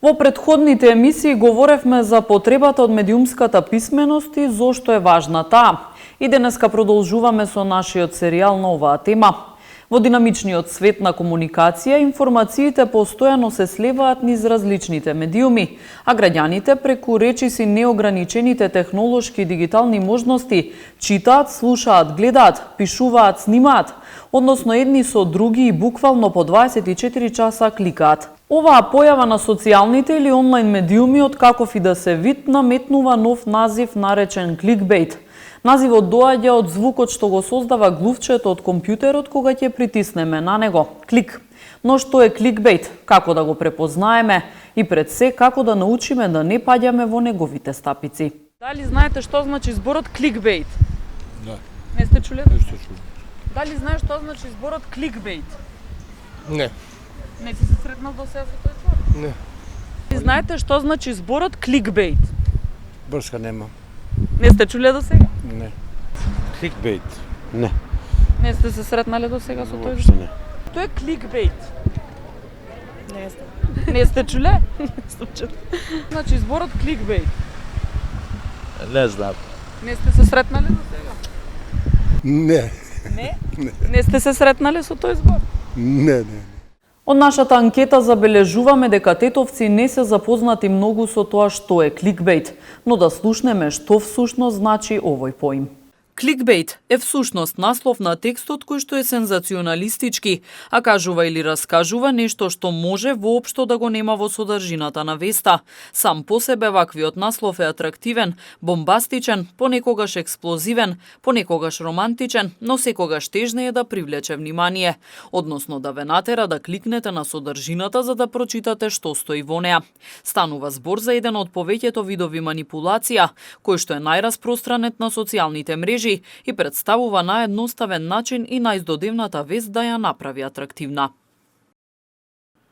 Во претходните емисии говоревме за потребата од медиумската писменост и зошто е важна таа. И денеска продолжуваме со нашиот серијал на оваа тема. Во динамичниот свет на комуникација, информациите постојано се слеваат низ различните медиуми, а граѓаните преку речиси неограничените технолошки и дигитални можности читаат, слушаат, гледаат, пишуваат, снимаат, односно едни со други и буквално по 24 часа кликаат. Оваа појава на социјалните или онлайн медиуми од каков и да се вид наметнува нов назив наречен кликбейт. Називот доаѓа од звукот што го создава глувчето од компјутерот кога ќе притиснеме на него. Клик. Но што е кликбейт? Како да го препознаеме? И пред се, како да научиме да не паѓаме во неговите стапици? Дали знаете што значи зборот кликбейт? Да. Не сте чуле? Не сте чули. Дали знаеш што значи зборот кликбейт? Не. Не си се сретнал до сега со тој збор? Не. Дали знаете што значи зборот кликбейт? Брска нема. Не сте чуле до сега? Не. Кликбейт. Не. Не сте се сретнале до сега со тој Воопшто збор? не. Тоа е кликбейт. Не знам. Не сте чуле? Не сте чуле. Значи зборот кликбейт. Не знам. Не сте се сретнале до сега? Не. Не? Не сте се сретнале со тој збор? Не, не. Од нашата анкета забележуваме дека тетовци не се запознати многу со тоа што е кликбейт, но да слушнеме што всушност значи овој поим. Кликбейт е всушност наслов на текстот кој што е сензационалистички, а кажува или раскажува нешто што може воопшто да го нема во содржината на веста. Сам по себе ваквиот наслов е атрактивен, бомбастичен, понекогаш експлозивен, понекогаш романтичен, но секогаш тежне е да привлече внимание, односно да ве натера да кликнете на содржината за да прочитате што стои во неа. Станува збор за еден од повеќето видови манипулација, кој што е најраспространет на социјалните мрежи и представува наједноставен начин и најздодевната вест да ја направи атрактивна.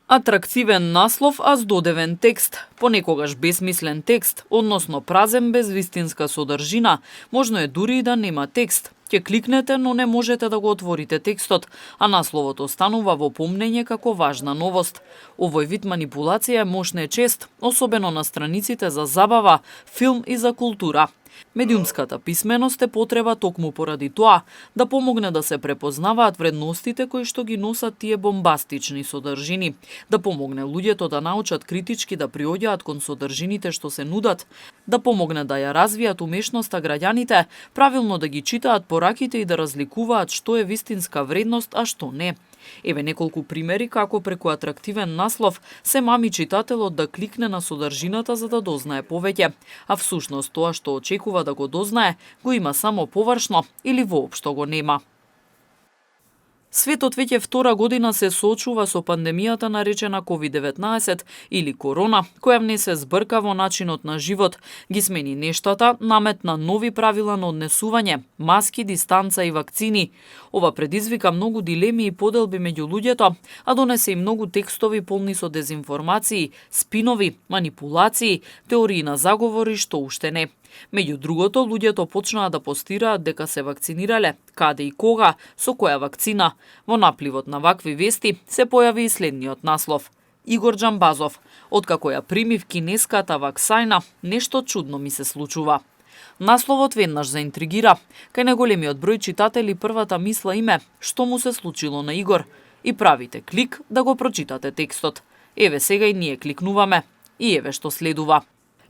Атрактивен наслов, а здодевен текст, понекогаш безсмислен текст, односно празен без вистинска содржина, можно е дури и да нема текст. Ќе кликнете, но не можете да го отворите текстот, а насловот останува во помнење како важна новост. Овој вид манипулација е мошна и чест, особено на страниците за забава, филм и за култура. Медиумската писменост е потреба токму поради тоа да помогне да се препознаваат вредностите кои што ги носат тие бомбастични содржини, да помогне луѓето да научат критички да приоѓаат кон содржините што се нудат, да помогне да ја развијат умешноста граѓаните, правилно да ги читаат пораките и да разликуваат што е вистинска вредност, а што не. Еве неколку примери како преку атрактивен наслов се мами читателот да кликне на содржината за да дознае повеќе, а всушност тоа што очекува да го дознае, го има само површно или воопшто го нема. Светот веќе втора година се соочува со пандемијата наречена COVID-19 или корона, која внесе збрка во начинот на живот, ги смени нештата, наметна нови правила на однесување, маски, дистанца и вакцини. Ова предизвика многу дилеми и поделби меѓу луѓето, а донесе и многу текстови полни со дезинформации, спинови, манипулации, теории на заговори што уште не. Меѓу другото, луѓето почнаа да постираат дека се вакцинирале, каде и кога, со која вакцина. Во напливот на вакви вести се појави и следниот наслов. Игор Џамбазов. Откако ја примив кинеската ваксајна, нешто чудно ми се случува. Насловот веднаш заинтригира. Кај најголемиот број читатели првата мисла име што му се случило на Игор. И правите клик да го прочитате текстот. Еве сега и ние кликнуваме. И еве што следува.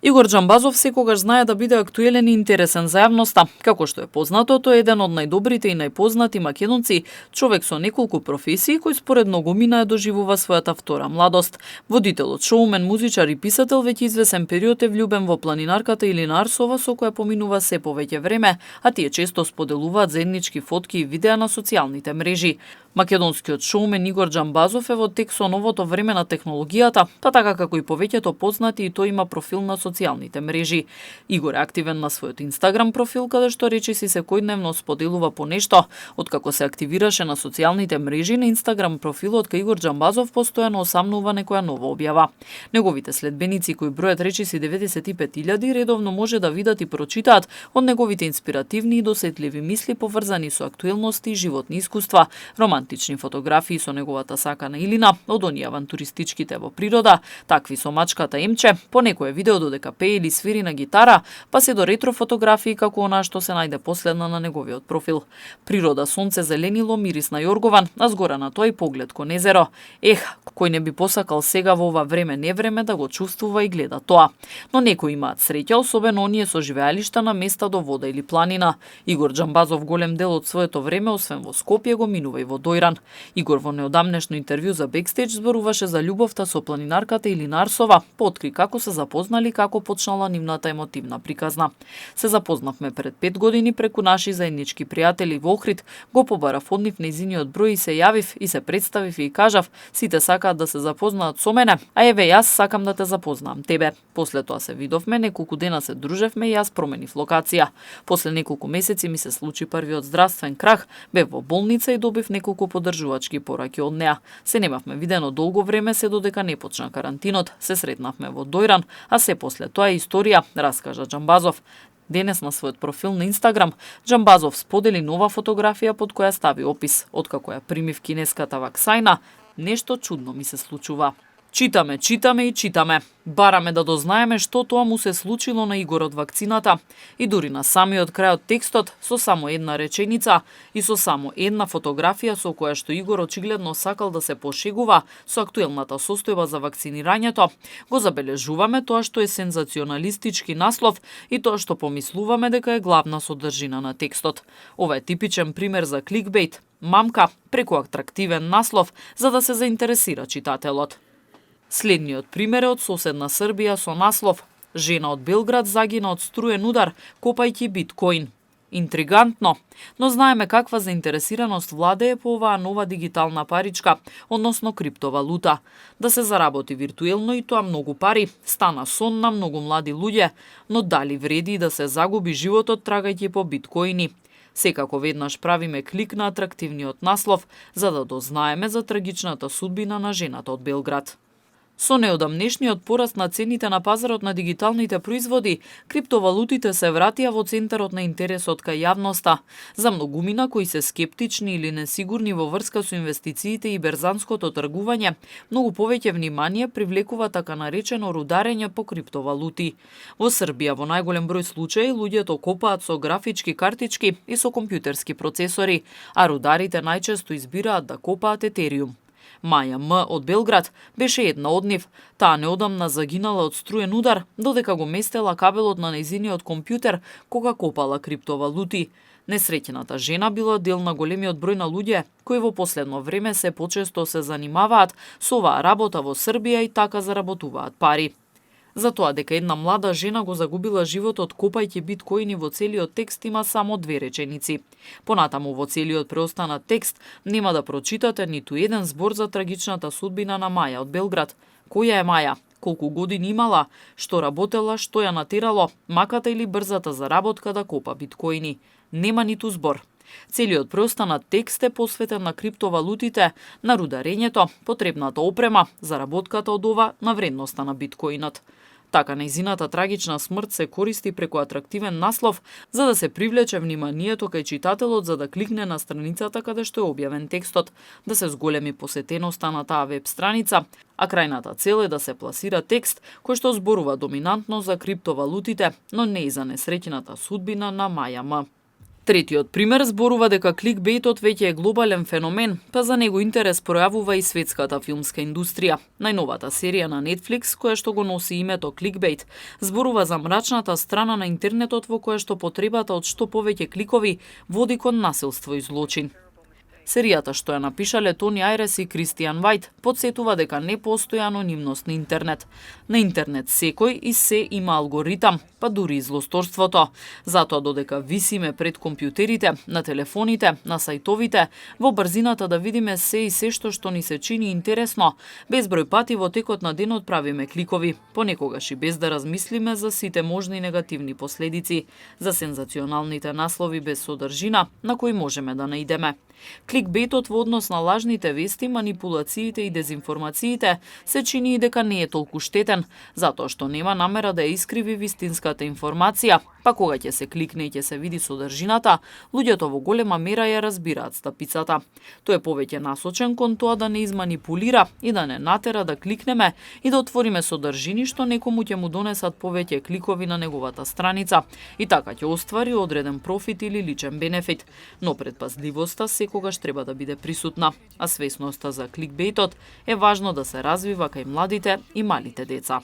Игор Џамбазов секогаш знае да биде актуелен и интересен за јавноста. Како што е познато, тој е еден од најдобрите и најпознати македонци, човек со неколку професии кој според многумина ја доживува својата втора младост. Водителот, шоумен, музичар и писател веќе извесен период е влюбен во планинарката Илина Арсова со која поминува се повеќе време, а тие често споделуваат заеднички фотки и видеа на социјалните мрежи. Македонскиот шоумен Игор Џамбазов е во тек со новото време на технологијата, па така како и повеќето познати и тој има профил на социјалните мрежи. Игор е активен на својот Инстаграм профил, каде што речиси секојдневно споделува по нешто. Откако се активираше на социјалните мрежи, на Инстаграм профилот кај Игор Џамбазов постојано осамнува некоја нова објава. Неговите следбеници кои бројат речиси 95.000 редовно може да видат и прочитаат од неговите инспиративни и досетливи мисли поврзани со актуелности и животни искуства, романтични романтични фотографии со неговата сакана Илина, од оние авантуристичките во природа, такви со мачката Емче, по некое видео додека пее или свири на гитара, па се до ретро фотографии како онаа што се најде последна на неговиот профил. Природа, сонце, зеленило, мирис на јоргован, а згора на тој поглед кон езеро. Кој не би посакал сега во ова време невреме да го чувствува и гледа тоа. Но некои имаат среќа, особено оние со живеалишта на места до вода или планина. Игор Џамбазов голем дел од своето време, освен во Скопје, го минува и во Дојран. Игор во неодамнешно интервју за Бекстејдж зборуваше за љубовта со планинарката Илина Арсова, откри како се запознали, како почнала нивната емотивна приказна. Се запознавме пред 5 години преку наши заеднички пријатели во Охрид, го побарав од нив нејзиниот број и се јавив и се представив и кажав: сите сакаат да се запознаат со мене, а еве јас сакам да те запознам тебе. После тоа се видовме, неколку дена се дружевме и јас променив локација. После неколку месеци ми се случи првиот здравствен крах, бев во болница и добив неколку поддржувачки пораки од неа. Се немавме видено долго време, се додека не почна карантинот, се сретнавме во Дојран, а се после тоа е историја, раскажа Џамбазов. Денес на својот профил на Инстаграм, Џамбазов сподели нова фотографија под која стави опис: откако ја примив кинеската ваксајна, нешто чудно ми се случува. Читаме и читаме. Бараме да дознаеме што тоа му се случило на Игор од вакцината. И дури на самиот крај од текстот, со само една реченица и со само една фотографија со која што Игор очигледно сакал да се пошегува со актуелната состојба за вакцинирањето, го забележуваме тоа што е сензационалистички наслов и тоа што помислуваме дека е главна содржина на текстот. Ова е типичен пример за кликбейт, мамка преку атрактивен наслов за да се заинтересира читателот. Следниот пример е од соседна Србија со наслов: жена од Белград загина од струен удар копајќи биткоин. Интригантно, но знаеме каква заинтересираност владее по оваа нова дигитална паричка, односно криптовалута. Да се заработи виртуелно и тоа многу пари, стана сон на многу млади луѓе, но дали вреди да се загуби животот трагајќи по биткоини? Секако веднаш правиме клик на атрактивниот наслов за да дознаеме за трагичната судбина на жената од Белград. Со неодамнешниот пораст на цените на пазарот на дигиталните производи, криптовалутите се вратија во центарот на интересот кај јавноста. За многумина кои се скептични или несигурни во врска со инвестициите и берзанското тргување, многу повеќе внимание привлекува така наречено рударење по криптовалути. Во Србија во најголем број случаи луѓето копаат со графички картички и со компјутерски процесори, а рударите најчесто избираат да копаат етериум. Маја М од Белград беше една од нив. Таа неодамна загинала од струен удар, додека го местела кабелот на нејзиниот компјутер кога копала криптовалути. Несреќената жена била дел на големиот број на луѓе кои во последно време се почесто се занимаваат со оваа работа во Србија и така заработуваат пари. За тоа дека една млада жена го загубила животот копајќи биткоини во целиот текст има само 2 реченици. Понатаму во целиот преостанат текст нема да прочитате ниту еден збор за трагичната судбина на Маја од Белград. Која е Маја? Колку години имала? Што работела? Што ја натерало? Маката или брзата заработка да копа биткоини? Нема ниту збор. Целиот преостанат текст е посветен на криптовалутите, на рударењето, потребната опрема, заработката од ова, на вредноста на биткоинот. Така нејзината трагична смрт се користи преку атрактивен наслов за да се привлече вниманието кај читателот за да кликне на страницата каде што е објавен текстот, да се зголеми посетеноста на таа веб страница, а крајната цел е да се пласира текст кој што зборува доминантно за криптовалутите, но не и за несреќената судбина на Маја М. Третиот пример зборува дека кликбейтот веќе е глобален феномен, па за него интерес пројавува и светската филмска индустрија. Најновата серија на Netflix, која што го носи името Clickbait, зборува за мрачната страна на интернетот во која што потребата од што повеќе кликови води кон насилство и злочин. Серијата што ја напишале Тони Ајрес и Кристијан Вајт подсетува дека не постои анонимност на интернет. На интернет секој и се има алгоритам, па дури и злосторството. Затоа додека висиме пред компјутерите, на телефоните, на сајтовите, во брзината да видиме се и се што ни се чини интересно, безброј пати во текот на денот правиме кликови, понекогаш и без да размислиме за сите можни негативни последици, за сензационалните наслови без содржина на кои можеме да наидеме. Кликбейтот во однос на лажните вести, манипулациите и дезинформациите се чини и дека не е толку штетен, затоа што нема намера да ја искриви вистинската информација, па кога ќе се кликне и ќе се види содржината, луѓето во голема мера ја разбираат стапицата. Тој е повеќе насочен кон тоа да не изманипулира и да не натера да кликнеме и да отвориме содржини што некому ќе му донесат повеќе кликови на неговата страница и така ќе оствари одреден профит или личен бенефит. Но предпазливоста секогаш треба да биде присутна, а свесноста за кликбейтот е важно да се развива кај младите и малите деца.